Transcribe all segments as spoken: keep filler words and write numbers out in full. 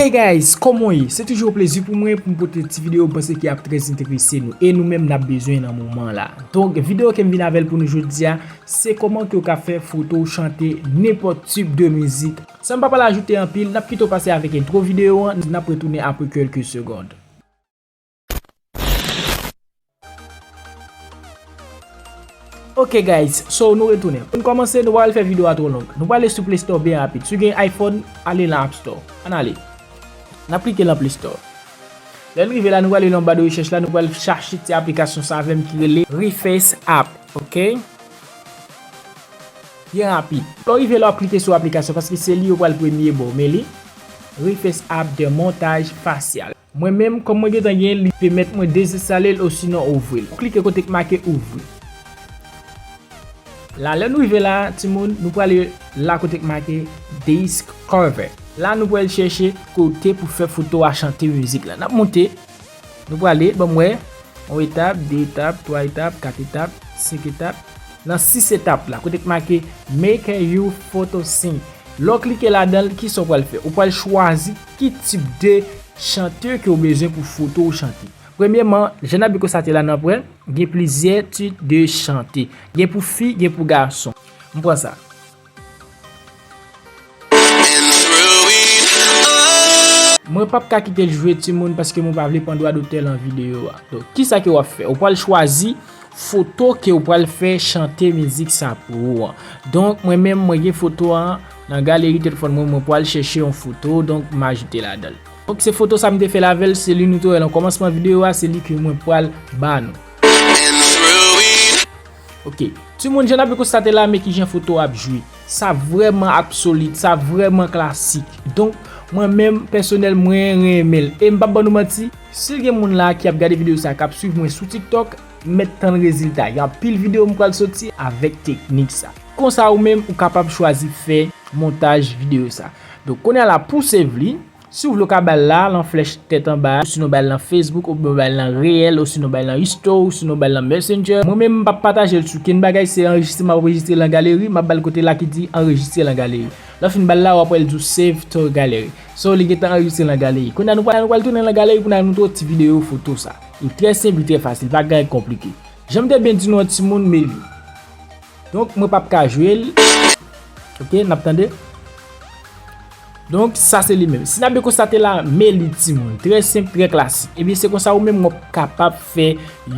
Hey guys, kòman w ye? Se toujou yon plezi pou mwen pou m pote ti videyo m panse ki ap trè enterese nou e nou menm n ap bezwen nan moman la. Donk, videyo ke m vin avè l pou nou jodi a, se kòman ke w ka fè foto w chante nenpòt tip de mizik. San m pa pral ajoute anpil, n ap kite w pase avèk entwo videyo an, n ap retounen apre kèlke segond. Ok guys, so nou retounen. Pou n kòmanse, nou pa pral fè videyo a twò long. Nou prale sou Play Store byen rapid. Si w gen iPhone, ale nan App Store. Ann ale. N ap klike nan Play Store. Lè n rive la, nou prale nan ba de rechèch la, nou pral chache ti aplikasyon sa avè m ki rele Reface App, ok? Byen rapid. Lè w rive la, w ap klike sou aplikasyon paske se li yo pral premye ba w, men li Reface App de montaj fasyal. Mwen menm, kòm mwen gentan gen li, pèmèt mwen dezenstale l osinon ouvri l. Klike kote k make ouvri. La, lè nou rive la, timoun, nou prale la kote k make Discover. La, nou pral chèche kote pou fè foto a chante mizik la. N ap monte, nou prale, ban m wè, yon etap, de etap, twa etap, kat etap, senk etap. Nan sis etap la, kote k make Make You Photo Sync. Lè w klike ladan l, kisa w pral fè? Ou pral chwazi ki tip de chante ke w bezwen pou foto w chante. Premyèman, jan n ap byen konstate la, n ap wè, gen plizyè tip de chante. Gen pou fi, gen pou gason. M pran sa. Mwen p ap ka kite l jwe timoun paske mwen pa vle pran dwa dotè lan videyo a. Donk, kisa ke w ap fè? Ou pral chwazi foto ke w pral fè chante mizik sa pou ou an. Donk, mwen menm, mwen gen foto a nan galeri telefòn mwen, mwen pral chèche yon foto, donk, m ajoute ladan l. Donk, se foto sa m te fè l avè l, se li nou te wè lan kòmansman videyo a, se li ke mwen pral ba nou. Ok. Timoun, jan n ap konstate la, men kijan foto ap jwe. Sa vrèman ap solid, sa vrèman klasik. Donk, mwen menm, pèsonèl, mwen renmen l. E m p ap ban nou manti, si l gen moun la ki ap gade videyo sa, k ap swiv mwen sou TikTok, mèt tann rezilta. Gen anpil videyo m pral soti avèk teknik sa. Konsa ou menm, ou kapab chwazi fè montaj videyo sa. Donk, kounye a la, pou save li, si w vle, w ka ba l la, lan flèch tèt anba, osinon ba l lan Facebook, oubyen ba l lan Reel, osinon ba l lan History, osinon ba l lan Messenger. Mwen menm, m p ap pataje l sou kenn bagay, se anrejistre m ap anrejistre lan galeri, m ap ba l kote la ki di anrejistre lan galeri. Lè w fin ba l la, w ap wè l di w save to gallery. So, li gentan anrejistre lan galeri. Kounye a nou pral, nou pral tounen lan galeri pou n al montre w ti videyo foto sa. Li trè senp, li trè fasil, pa gen anyen k konplike. Jan m te byen di nou an timoun, men li. Donk, mwen p ap ka jwe l. Ok, n ap tande. Donk, sa se li menm. Si n ap byen konstate la, men li timoun. Trè senp, trè klasik. Ebyen, se konsa ou menm w ap kapab fè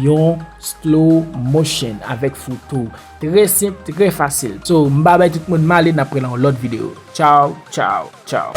yon slow motion avèk foto. Trè senp, trè fasil. So, m ba bay tout moun, m ale, n ap pran yon lòt videyo. Tchaw, tchaw, tchaw.